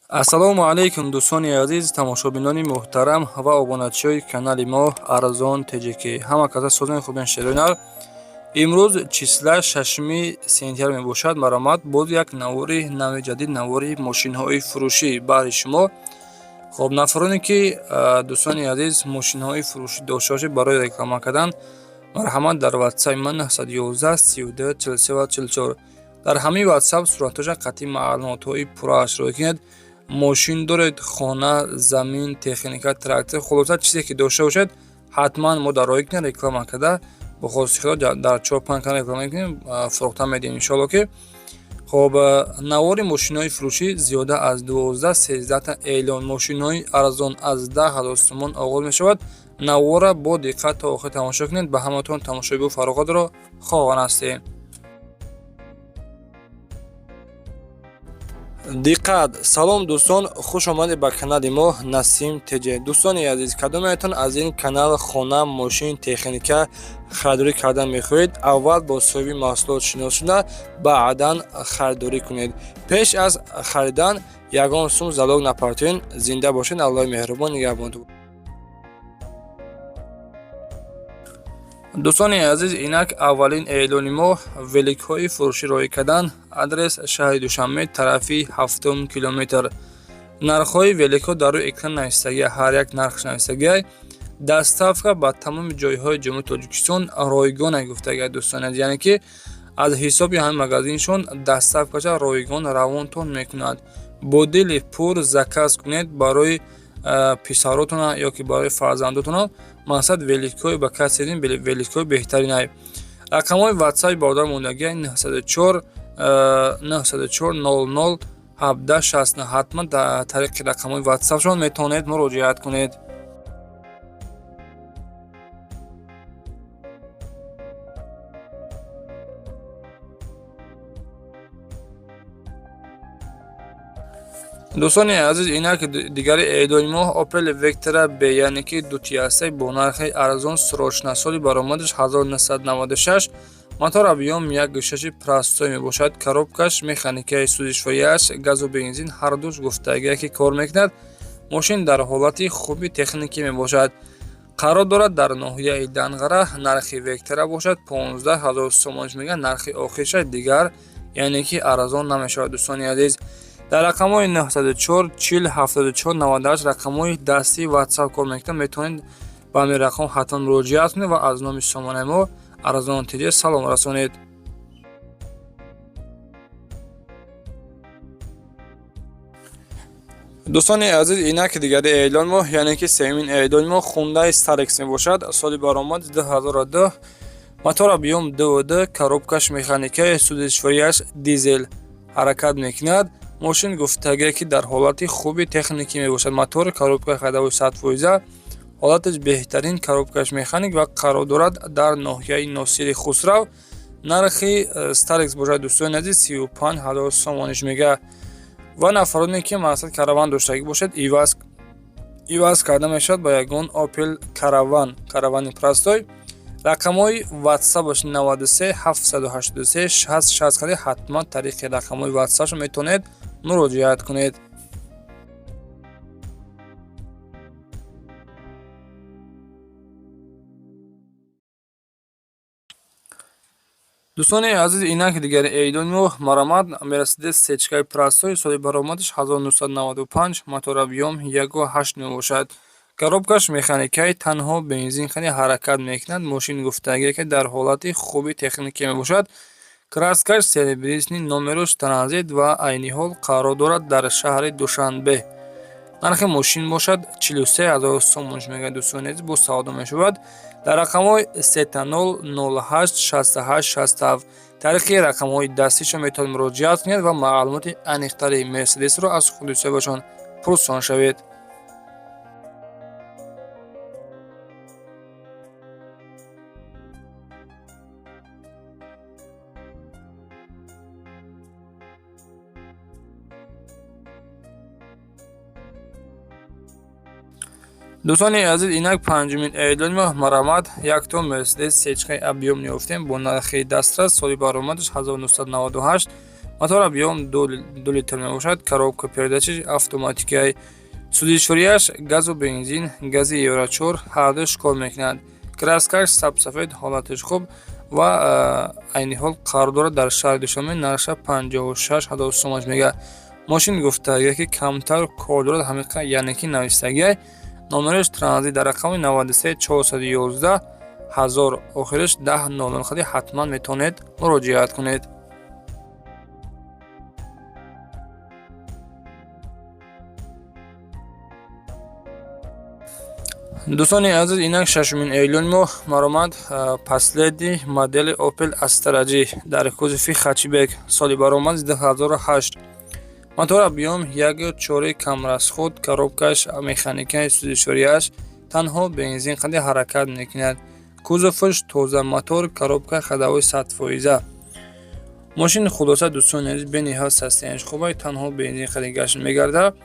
Ассалому алайкум, дӯстони азиз, тамошобинони муҳтарам ва обуначиҳои канали мо Арзон ТҶК. Ҳама каса созани хубен шерӯнар. Имрӯз числа 6 сентябр мебошад. Маромад боз як навори нави ҷадид, навори мошинҳои фурӯшӣ баҳри шумо. Хоб, нафароне ки, дӯстони азиз, мошинҳои фурӯшӣ дошта бошед барои реклама кардан, марҳамат, дар ватсапи ман 911 32 43 44, дар ҳамаи ватсап суратҳоша қатъи маълумотҳои пуррааш рӯй кунед. Мошин доред, хона, замин, техника, трактор, хулоса, чизе ки дошта бошед, ҳатман мо дар роҳӣ кунем, реклама карда, бо хости худо дар 4-5 канал реклама мекунем, фурӯхта медиҳем, иншоалло ки. Хоб, навори мошинҳои фурӯшӣ зиёда аз 12-13та эълон, мошинҳои арзон аз 10 000 сомон оғоз мешавад. Навора бо диққат то охир тамошо кунед. Ба ҳаматон тамошои бу фароғатро хоҳон ҳастем. Диққат! Салом, дӯстон, хуш омадед ба канали мо Насим ТҶ. Дӯстони азиз, кадометон аз ин канал хона, мошин, техника харидорӣ кардан мехоҳед, аввал бо соҳиби маҳсулот шинос шуда, баъдан харидорӣ кунед. Пеш аз харидан ягон сум залог напартоед. Зинда бошед, Аллоҳи меҳрубон нигаҳбонтон. Дӯстони азиз, инак аввалин эълони мо, великҳои фурӯшӣ роҳӣ кардан. Адрес: шаҳри Душанбе, тарафи ҳафтум километр. Нархҳои великҳо дар рӯи экран навистагия, ҳар як нархш навистагия. Доставка ба тамоми ҷойҳои Ҷумҳурии Тоҷикистон ройгон гуфтагия, дӯстони азиз, яъне ки аз ҳисоби ҳамин магазиншон доставкаша ройгон равонтон мекунад. Бо дили пур заказ кунед барои писаротона ё ки барои фарзандотона. Мақсад, великҳои ба касе великҳои беҳтаринай. Рақамҳои ватсапи бародар мондагия: 904 904 00 17 69. Ҳатман дар тариқи рақамҳои ватсапшон метавонед муроҷиат кунед. Дӯстони азиз, инак дигари эълони мо, Opel Vectra B, яъне ки дутиястаи бо нархи арзон, срочно. Соли баромадаш 1996, мотор объём 1,6 простой мебошад, коробкаш механикаи, сӯзишвориаш газу бензин ҳардуш гуфтагия ки кор мекунад. Мошин дар ҳолати хуби техникӣ мебошад, қарор дорад дар ноҳияи Данғара. Нархи Вектора бошад 15 000 сомониш мегӯяд, нархи охирша, дигар яъне ки арзон намешавад. Дӯстони азиз, дар рақамҳои 904 40 74 98 рақамҳои дастии ватсап кор мекунад. Метавонед ба ҳамин рақам ҳатман муроҷиат кунед ва аз номи сомонаи мо Арзон ТҶ салом расонед. Дӯстони азиз, инак дигари эълон мо, яъне ки сеюмин эълони мо, Хундай Старекс мебошад. Соли баромад 2002, мотор объём 2,2, коробкаш механика, сӯзишвориаш дизел ҳаракат мекунад. Мошин гуфтагие ки дар ҳолати хуби техникӣ мебошад. Мотори, коробкаи ходовой 100%, ҳолаташ беҳтарин, коробкаш механик ва қарор дорад дар ноҳияи Носири Хусрав. Нархи Старекс бошад, дӯстони азиз, 35 000 сомониш мега. Ва нафароне ки, мақсад, Караван доштагӣ бошад, иваз карда мешавад ба ягон Опел Караван, Каравани простой. Рақамҳои ватсапаш 93 783 60 60 карда, ҳатман тариқи рақамҳои ватсапшо метавонед муроҷиат кунед. Дӯстони азиз, инак дигари эълони мо, маромад, Мерседес сечкаи простой, соли баромадаш 1995, мотор объём 1,8 мебошад, коробкаш механикаи, танҳо бензин хани ҳаракат мекунад. Мошин гуфтагие ки дар ҳолати хуби техникӣ мебошад, краскаш серебристый, номерош транзит ва айни ҳол қарор дорад дар шаҳри Душанбе. Нархи мошин бошад 43 000 сомониш мегӯяд. Дӯстони азиз, бо савдо мешавад. Дар рақамҳои 000 08 68 67 тариқи рақамҳои дастишон метавонед муроҷиат кунед ва маълумоти аниқтари Мерседесро аз худи соҳибашон пурсон шавед. Дӯстони азиз, инак панҷумин эълони мо, марамат, якто Мерседес сечкаи объём меёфтем бо нархи дастрас. Соли баромадаш 1998, Мотор объём 2 литр мебошад, коробка передачи автоматикай. Сӯзишвориаш газу бензин, гази Евро 4 ҳардуш кор мекунад. Краскаш сабсафед, ҳолаташ хуб ва айни ҳол қарор дорад дар шаҳри Душанбе, нархша 56 ҳазор сомонаш мега. Мошин гуфтагия, ки камтар кор дорад, ҳамиқа, яъне ки навистагиай. Номераш транзит дар рақами 93 411 1000, охираш 10 00 хади ҳатман метавонед муроҷиат кунед. Дӯстони азиз, инак шашумин эълони мо маромад. Последний модели Opel Astra G дар кузови хэтчбек, соли баромад 2008, мотор объём 1,4, камрасход, коробкаш механикаи, сӯзишвориаш танҳо бензин қади ҳаракат мекунад. Кузоваш тоза, мотор, коробка ходовой 100%. Мошини хулоса, дӯстони азиз, бениҳоят состоянияш хубай, танҳо бензин қади гашт мегардад.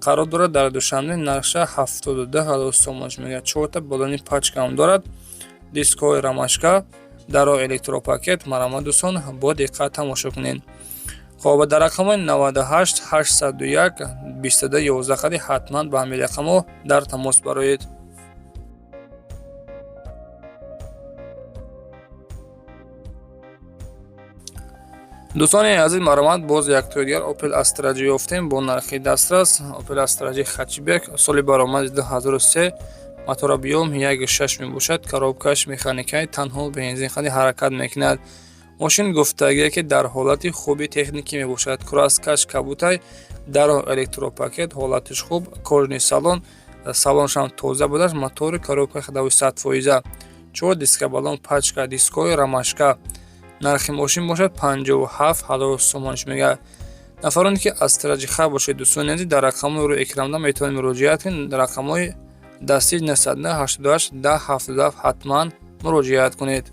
Қарор дорад дар Душанбе, нархша 72 ҳазор сомонаш мегардад. Чорта баллони пачкаам дорад, дискҳои ромашка, даро электропакет. Марамат, дӯстон, бо диққат тамошо кунед. Хоб, дар рақамҳои 98 801 22 11 қади ҳатман ба ҳамин рақамҳо дар тамос бароед. Дӯстони азиз, маромад, боз яктои дигар Opel Astra G ёфтем бо нархи дастрас. Opel Astra G хэтчбек, соли баромади 2003, мотор объём 1,6 мебошад, коробкаш механикаи, танҳо бензин қади ҳаракат мекунад. Мошин гуфтагие, ки дар ҳолати хуби техникӣ мебошад. Краскаш кабутай, даро электропакет, ҳолатиш хуб, кожаный салон, салоншам тоза будааст, мотори, коробка ходовой 100%, чор диска, баллон пачка, дискҳои ромашка. Нархи мошин бошад 57 ҳазор сомониш мегардад. Нафароне ки Астра G хар бошед, дӯстони азиз, дар рақамҳои рӯи экранда метавонед муроҷиат кунед. Дар рақамҳои дастӣ 988 10 77 ҳатман муроҷиат кунед.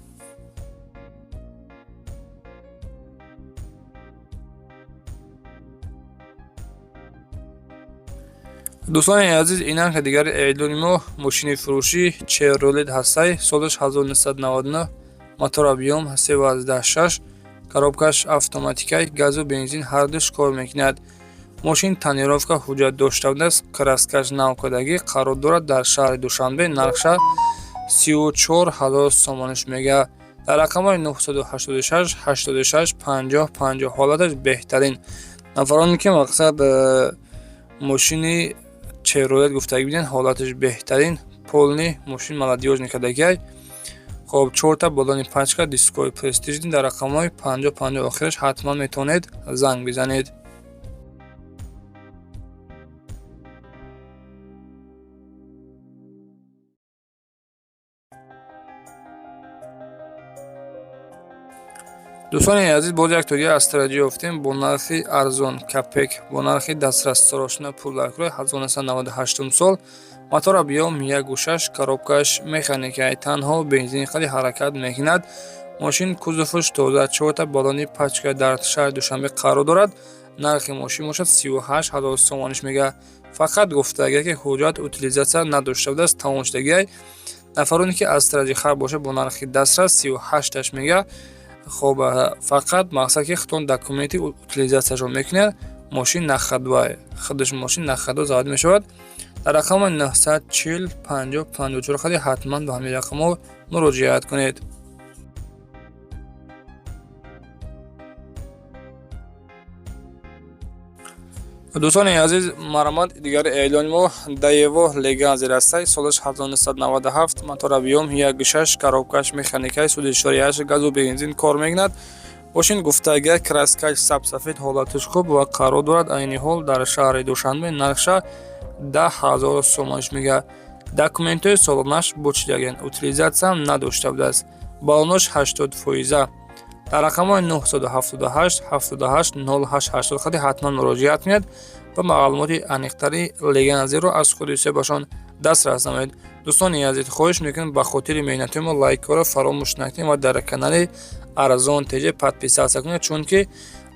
Дӯстони азиз, инак дигари эълони мо, мошини фурӯшӣ Chevrolet ҳастай, солаш 1999, мотор объём 3,6, коробкаш автоматикай, газу бензин ҳардуш кор мекунад. Мошин тонировка, ҳуҷҷат дошта будааст, краскаш навкардагӣ. Қарор дорад дар шаҳри Душанбе, нархша 34 ҳазор сомониш мегардад. Дар рақамҳои 986 86 50 50. Ҳолаташ беҳтарин. Нафароне ки мақсад мошини Chevrolet гуфтагӣ будем, ҳолаташ беҳтарин, полный мошин молодёжный кардагиай. Хоб, чорта баллони пачка, дискҳои престижный. Дар рақамҳои 50 50 охираш ҳатман метавонед занг бизанед. Дӯстони азиз, боз як тои дигар Астра G ёфтем бо нархи арзон, капек, бо нархи дастрас, срочно пул дар кӯраи, 1998 сол, мотор объём 1,6, коробкаш механикай, танҳо бензини қади ҳаракат мекунад. Мошин кузоваш тоза, чорта баллони пачка, дар шаҳри Душанбе қарор дорад. Нархи мошин бошад 38 ҳазор сомониш мегардад. Фақат гуфтагия, ки ҳуҷҷат утилизация надошта будааст, тамом шудагиай. Нафароне ки Астра G хар бошад, бо нархи дастрас 38-таш мегардад. Хоб, фақат мақсад, ки худтон документи утилизацияшро мекунед. Мошин на ходовой, худаш мошин на ходу завод мешавад. Дар рақами 940 50 54 хади ҳатман ба ҳамин рақамҳо муроҷиат кунед. Дӯстони азиз, маромад, дигари эълони мо Daewoo Leganza растай, солаш 1997, мотор объём 1,6, коробкаш механикаи, сӯзишвориаш газу бензин кор мекунад. Мошин гуфтагия, краскаш сабсафед, ҳолаташ хуб ва қарор дорад айни ҳол дар шаҳри Душанбе, нархша 10 ҳазор сомониш мегардад. Документҳои солонаш бучидагианд, утилизатсиям надошта будааст, баллонош 80%. Дар рақамҳои 978 78 08 80 хади ҳатман муроҷиат кунед ва маълумоти аниқтари Леганзиро аз худи соҳибашон дастрас намоед. Дӯстони азиз, хоҳиш мекунем, ба хотири меҳнатҳои мо лайкҳоро фаромӯш накунед ва дар канали Арзон ТЖ подписаться кунед, чунки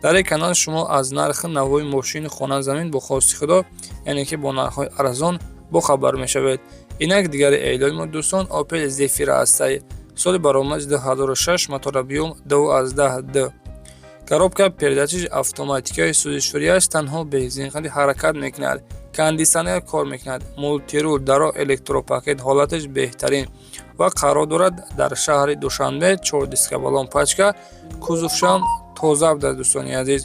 дар ин канал шумо аз нархи навои мошини, хона, замин бо хости Худо, яъне ки бо нархҳои арзон бохабар мешавед. Инак дигари эълони мо, дӯстон, Opel Zafira ҳастай, соли баромади 2006, мотор объём 2,2 д. Коробка передачиш автоматикаи, сӯзишвориаш танҳо бензин қади ҳаракат мекунад, кондитсионер кор мекунад, мультируль, даро электропакет, ҳолаташ беҳтарин ва қарор дорад дар шаҳри Душанбе. Чор диска, баллон пачка, кузовшам тоза буда, дӯстони азиз.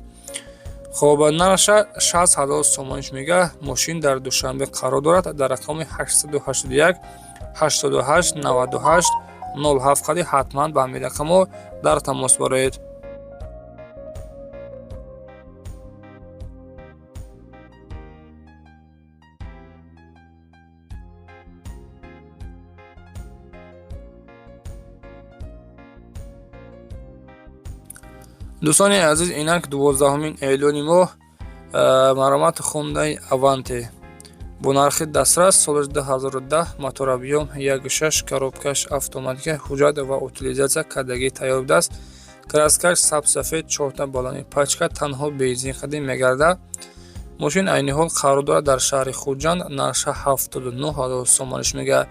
Хоб, нархша 60 000 сомониш мега. Мошин дар Душанбе қарор дорад, дар рақами 881 88 98 07 қади ҳатман ба ҳамин рақамҳо дар тамос бароед. Дӯстони азиз, инак 12-ҳумин эълони мо, маромат Хундай Аванте бо нархи дастрас, соли 2010, мотор объём 1,6, коробкаш автоматика, ҳуҷҷат ва утилизация кардагӣ тайёр будааст. Краскаш сабсафед, чорта баллони пачка, танҳо бензин қадим мегардад. Мошин айни ҳол қарор дорад дар шаҳри Хуҷанд, нархша 79 000 сомониш мегардад.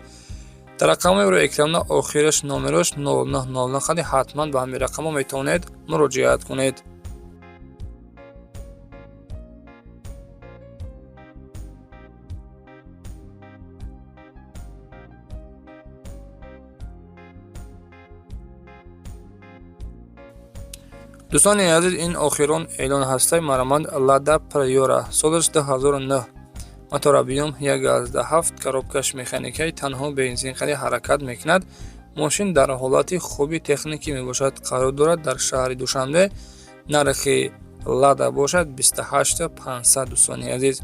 Дар рақамҳои рӯи экранна охираш номерош 0909 қади ҳатман ба ҳамин рақамҳо метавонед муроҷиат кунед. Дӯстони азиз, ин охирон эълон ҳастаи марамад Лада Приора, солаш 2009, мотор объём 1,7, коробкаш механикаи, танҳо бензин қади ҳаракат мекунад. Мошин дар ҳолати хуби техникӣ мебошад, қарор дорад дар шаҳри Душанбе. Нархи Лада бошад 28 500, дӯстони азиз.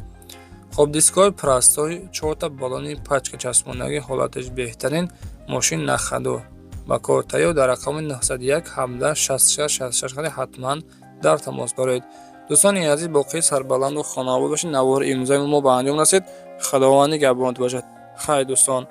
Хоб, дискҳои простой, чорта баллони пачка часпондагӣ, ҳолаташ беҳтарин. Мошин на ходу, ба кор тайёр. Дар рақами 901 17 66 66 қади ҳатман дар тамос бароед. Дӯстони азиз, боқӣ сарбаланду хонаобод бошед. Навори имрӯзаи мо ба анҷом расид. Худованд нигаҳбонат бошад. Хайр, дӯстон.